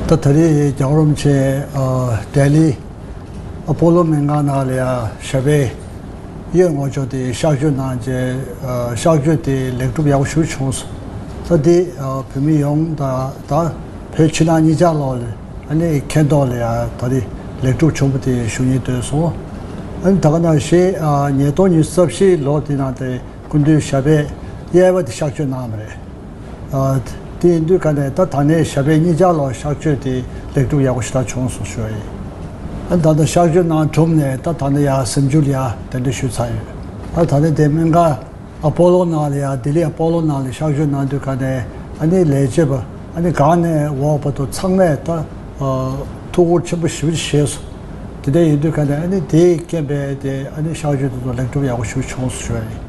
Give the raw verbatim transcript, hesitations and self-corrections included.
ད་ད་རེས་རྒྱལ་བ་རིན་པོ་ཆེ་ཨ་ལྡི་ལི་ཨ་པོ་ལོ་སྨན་ཁང་ནང་ལ་ཡ་ཞབས་པད་གཡོག་ངོ་ཅོག་དེ་གཤག་བཅོས་གནང་རྗེས་ཨ་གཤག་བཅོས་དེ་ལེགས་གྲུབ་ཡག་པོ་ཞིག་བྱུང་སོང་། ད་དེ་ཨ་བོད་མི་ཡོངས་དང་ད་བོད་ཕྱི་ནང་གཉིས་ཆ་ལོག་ལ་ཨ་ནི་མཁྱེན་རྟོགས་ལ་ཡ་ད་རེས་ལེགས་གྲུབ་བྱུང་བ་དེ་ཞུ་སྙིང་འདོད་སོང་། ཨ་ནི་ད་ག་ནང་བཞིན་ཨ་ཉིས་སྟོང་ཉི་ཤུ་རྩ་བཞི་ལོ་དེ་ནང་དེ་སྐུ་མདུན་ཞབས་པད་གཡས་པ་དེ་གཤག་བཅོས་གནང་བ་རེད། ཨ་དེ་ཡིན་དུས་ག་ནས་ད་ད་ནས་ཞབས་པད་གཉིས་ཆ་ལོག་གཤག་བཅོས་དེ་ལེགས་གྲུབ་ཡག་པོ་ཞེ་དྲག་བྱུང་སོང་ཞུ་བ་ཡིན། ཨ་ད་ལྟ་གཤག་བཅོས་གནང་གྲུབ་ནས་ད་ད་ནས་ཡར་གཟིམ་ཆུང་ལ་ཡར་གདན་འདྲེན་ཞུས་ཚར་ཡོད། ཨ་ད་ནས་དེ་སྨན་ཁང་ཨ་པོ་ལོ་ནང་ལ་ཡར་ལྡི་ལི་ཨ་པོ་ལོ་ནང་ལ་གཤག་བཅོས་གནང་དུས་ག་ནས་ཨ་ནི་ལས་བྱེད་པ་ཨ་ནི་གང་ནས་འོག་བར་དུ་ཚང་མས་ད་ཨ་ཐུགས་ཁུར་ཆེན་པོ་ཞེ་པོ་ཅིག་བཞེས་སོང་། དེ་འདྲ་ཡིན་དུས་ག་ནས་ཨ་ནི་དེའི་རྐྱེན་པས་དེ་ཨ་ནི་གཤག་བཅོས་དེ་ཚོ་ལེགས་གྲུབ་ཡག་པོ་ཞིག་བྱུང་སོང་ཞུ་བ་ཡིན།